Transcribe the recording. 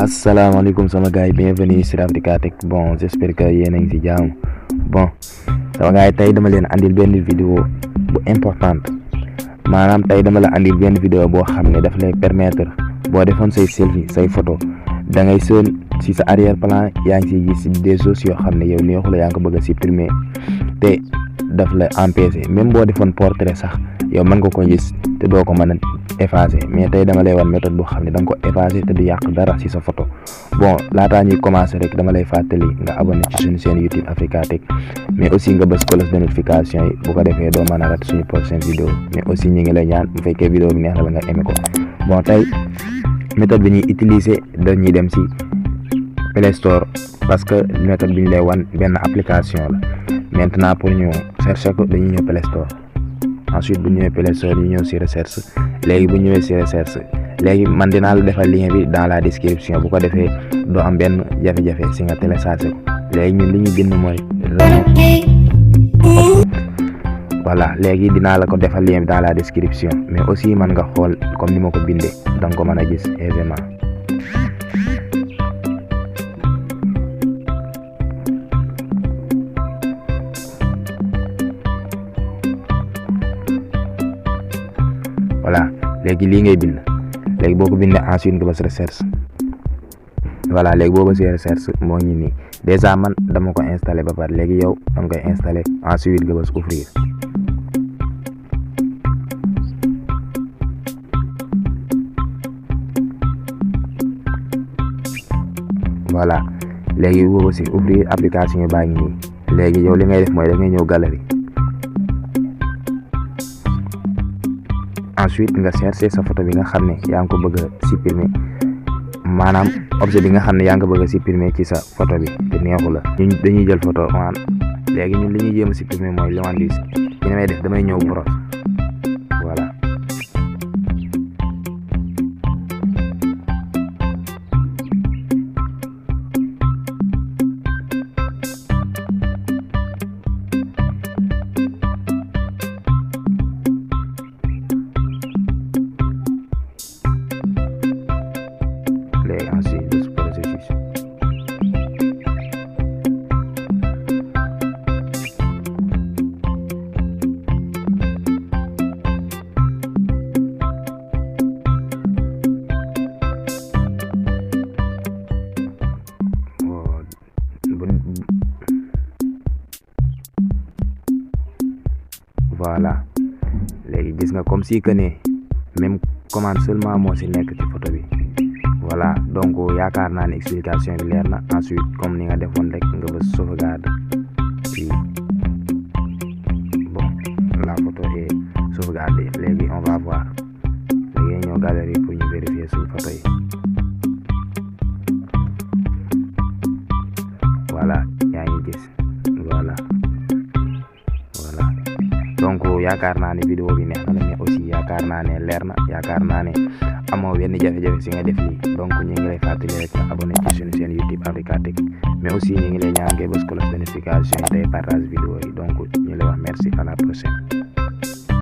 Assalamualaikum sama gars yi bienvenue sur Africa Tech. Bon, j'espère que yéen a ngi ci jàmm. Bon sama gars yi tey dama leen andil benn vidéo bu importante maanaam tey dama la andil benn vidéo boo xam ne daf lay permettre boo defoon say selfie say photo da ngay seen si sa arrière plan yaa ngi siy gis des choses yoo xam ne yow neexu la yaa ngi ko bëgg a supprimer te daf la empêcher même boo defoon portrait sax yow mën nga ko gis te doo ko mën a effacer mais tey dama lay wan méthode boo xam ne da nga ko effacer te du yàq dara si sa photo. Bon laataa ñuy commencer rek dama lay fàttali nga abonné ci suñu chaîne YouTube Africa Tech mais aussi nga bës cloche de notification yi bu ko defee doo mën a rat suñu prochaine vidéo mais aussi ñi ngi lay ñaan bu fekkee vidéo bi neex na la nga aimé ko. Bon tey méthode bi ñuy utiliser dañuy dem si Play Store parce que méthode bi ñu lay wan benn application la maintenant pour ñu chercher ko dañuy ñëw Play Store. Ensuite bu ñëwee Play Store ñu ñëw si recherche léegi bu ñëwee si recherche léegi man dinaa la defal lien bi dans la description bu ko defee doo am benn jafe-jafe si nga télécharger ko léegi ñun li ñu bind mooy voilà léegi dinaa la ko defal lien bi dans la description mais aussi man nga xool comme ni ma ko bindee da nga ko mën a gis aisément. Voilà léegi lii ngay bind léegi boo ko bindee ensuite nga bës recherche voilà léegi boo bësee recherche moo ngi nii déjà man dama ko installé ba pare léegi yow da nga koy installé ensuite nga bës ouvrir voilà léegi boo bësee ouvrir application yi baa ngi nii léegi yow li ngay def mooy da ngay ñëw galerie. Ensuite nga chercher sa photo bi nga xam ne yaa ngi ko bëgg a supprimer maanaam objet bi nga xam ne yaa ngi ko bëgg a supprimer ci sa photo bi te neexu la ñun dañuy jël photo maanaam léegi ñun li ñuy jéem a supprimer mooy Lewandowski ci ni may def damay ñëw brosse voilà léegi ensuite de ce processus voilà léegi gis nga comme si que ne même commande seulement moo si nekk ci photo bi. Voilà donc yaakaar naa ne explication bi leer na ensuite comme ni nga defoon rek nga bës sauvegarde puis bon la photo est sauvegardée léegi on va voir léegi ñëw galerie pour ñu vérifier suñu photo yi voilà yaa ngi gis voilà donc yaakaar naa ne vidéo bi neex na la mais aussi yaakaar naa ne leer na yaakaar naa ne amoo benn jafe-jafe si nga def lii donc ñu ngi lay fàttali rek nga abonné ci suñu chaîne YouTube Africa Tech mais aussi ñu ngi lay ñaan ngay bës cloche de notification yi tey partage vidéo yi donc ñu lay wax merci à la prochaine.